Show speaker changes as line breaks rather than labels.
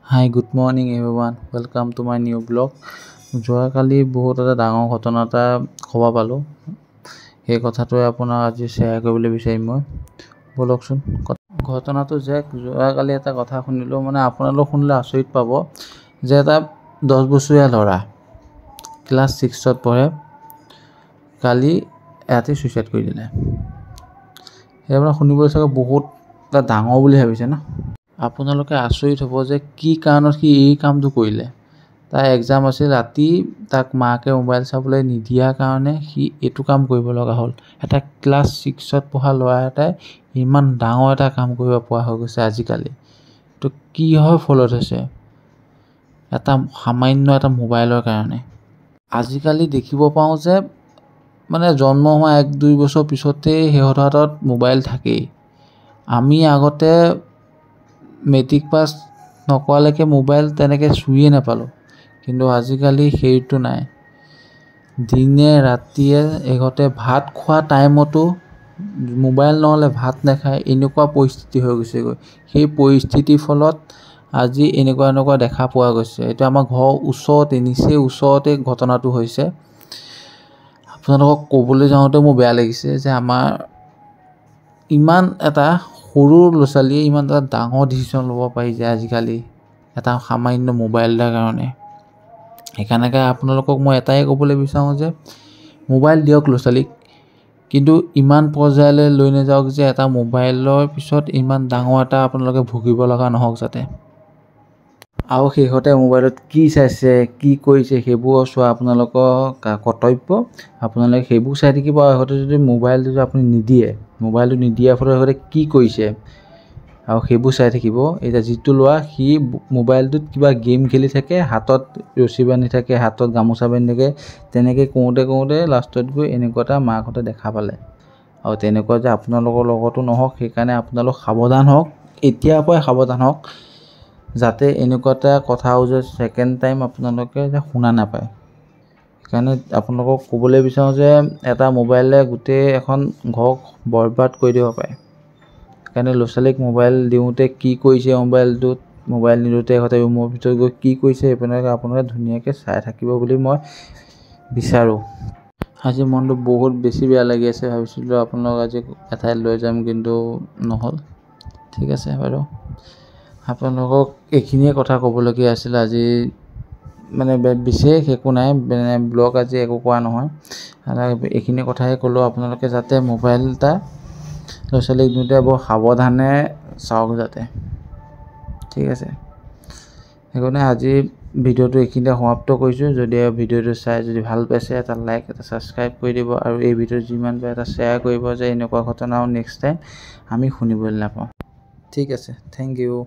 Hi, good morning everyone, welcome to my new vlog. যোৱাকালি বহুত এটা ডাঙৰ ঘটনা এটা খবৰ পালোঁ। সেই কথাটোৱে আপোনাক আজি শ্বেয়াৰ কৰিবলৈ বিচাৰিম মই। ব'লকচোন। ঘটনাটো যে যোৱাকালি এটা কথা শুনিলোঁ, মানে আপোনালোক শুনিলে আচৰিত পাব যে এটা 10 বছৰীয়া ল'ৰা, ক্লাছ ছিক্সত পঢ়ে, কালি ৰাতি ছুইচাইড কৰি দিলে। সেই আপোনাৰ শুনিবলৈ চাগে বহুত এটা ডাঙৰ বুলি ভাবিছে ন? আপোনালোকে আচৰিত হ'ব যে কি কাৰণত সি এই কামটো কৰিলে। তাৰ এক্সাম আছিল ৰাতি, তাক মাকে মোবাইল চাবলৈ নিদিয়াৰ কাৰণে সি এইটো কাম কৰিব লগা হ'ল। এটা ক্লাছ ছিক্সত পঢ়া ল'ৰা এটাই ইমান ডাঙৰ এটা কাম কৰিব পৰা হৈ গৈছে আজিকালি। এইটো কিহৰ ফলত হৈছে? এটা সামান্য এটা মোবাইলৰ কাৰণে। আজিকালি দেখিব পাওঁ যে মানে জন্ম হোৱা 1-2 বছৰ পিছতেই সিহঁতৰ হাতত মোবাইল থাকেই। আমি আগতে মেট্ৰিক পাছ নকৰালৈকে মোবাইল তেনেকৈ চুইয়ে নাপালোঁ, কিন্তু আজিকালি সেইটো নাই। দিনে ৰাতিয়ে ইহঁতে ভাত খোৱা টাইমতো মোবাইল নহ'লে ভাত নাখায়, এনেকুৱা পৰিস্থিতি হৈ গৈছেগৈ। সেই পৰিস্থিতিৰ ফলত আজি এনেকুৱা এনেকুৱা দেখা পোৱা গৈছে। এইটো আমাৰ ঘৰৰ ওচৰতে, নিচেই ওচৰতে ঘটনাটো হৈছে। আপোনালোকক ক'বলৈ যাওঁতে মোৰ বেয়া লাগিছে যে আমাৰ ইমান এটা সৰু ল'ৰা ছোৱালীয়ে ইমান এটা ডাঙৰ ডিচিশ্যন ল'ব পাৰিছে আজিকালি এটা সামান্য মোবাইল এটাৰ কাৰণে। সেইকাৰণে আপোনালোকক মই এটাই ক'বলৈ বিচাৰোঁ যে মোবাইল দিয়ক ল'ৰা ছোৱালীক, কিন্তু ইমান পৰ্যায়লৈ লৈ নাযাওক যে এটা মোবাইলৰ পিছত ইমান ডাঙৰ এটা আপোনালোকে ভুগিব লগা নহওক যাতে। আৰু সিহঁতে মোবাইলত কি চাইছে, কি কৰিছে, সেইবোৰ চোৱা আপোনালোকৰ কৰ্তব্য। আপোনালোকে সেইবোৰ চাই থাকিব। আৰু সিহঁতে যদি মোবাইলটো যদি আপুনি নিদিয়ে, মোবাইলটো নিদিয়াৰ ফলত সিহঁতে কি কৰিছে আৰু সেইবোৰ চাই থাকিব। এতিয়া যিটো ল'ৰা সি মোবাইলটোত কিবা গেম খেলি থাকে, হাতত ৰছী বান্ধি থাকে, হাতত গামোচা বান্ধি থাকে, তেনেকৈ কৰোঁতে কৰোঁতে লাষ্টত গৈ এনেকুৱা এটা মাকহঁতে দেখা পালে। আৰু তেনেকুৱা যে আপোনালোকৰ লগতো নহওক, সেইকাৰণে আপোনালোক সাৱধান হওক, এতিয়াৰ পৰাই সাৱধান হওক, যাতে এনেকুৱা এটা কথাও যে ছেকেণ্ড টাইম আপোনালোকে যে শুনা নাপায়। সেইকাৰণে আপোনালোকক ক'বলৈ বিচাৰোঁ যে এটা মোবাইলে গোটেই এখন ঘৰ বৰবাদ কৰি দিব পাৰে। সেইকাৰণে ল'ৰা ছোৱালীক মোবাইল দিওঁতে কি কৰিছে মোবাইলটোত, মোবাইল নিদিওঁতে সিহঁতে ৰুমৰ ভিতৰত গৈ কি কৰিছে, সেইবিলাক আপোনালোকে ধুনীয়াকৈ চাই থাকিব বুলি মই বিচাৰোঁ। আজি মনটো বহুত বেছি বেয়া লাগি আছে। ভাবিছিলোঁ আপোনালোকক আজি এঠাইত লৈ যাম, কিন্তু নহ'ল। ঠিক আছে বাৰু, আপোনালোকক এইখিনিয়ে কথা ক'বলগীয়া আছিল আজি। মানে বিশেষ একো নাই, মানে ব্লগ আজি একো কোৱা নহয়, এইখিনি কথাই ক'লোঁ। আপোনালোকে যাতে মোবাইল এটা ল'ৰা ছোৱালীক দিওঁতে বৰ সাৱধানে চাওক যাতে। ঠিক আছে, সেইকাৰণে আজি ভিডিঅ'টো এইখিনিতে সমাপ্ত কৰিছোঁ। যদি ভিডিঅ'টো চাই যদি ভাল পাইছে, এটা লাইক, এটা ছাবস্ক্ৰাইব কৰি দিব আৰু এই ভিডিঅ'টো যিমান পাৰে এটা শ্বেয়াৰ কৰিব যে এনেকুৱা ঘটনাও নেক্সট টাইম আমি শুনিবলৈ নাপাওঁ। ঠিক আছে, thank U.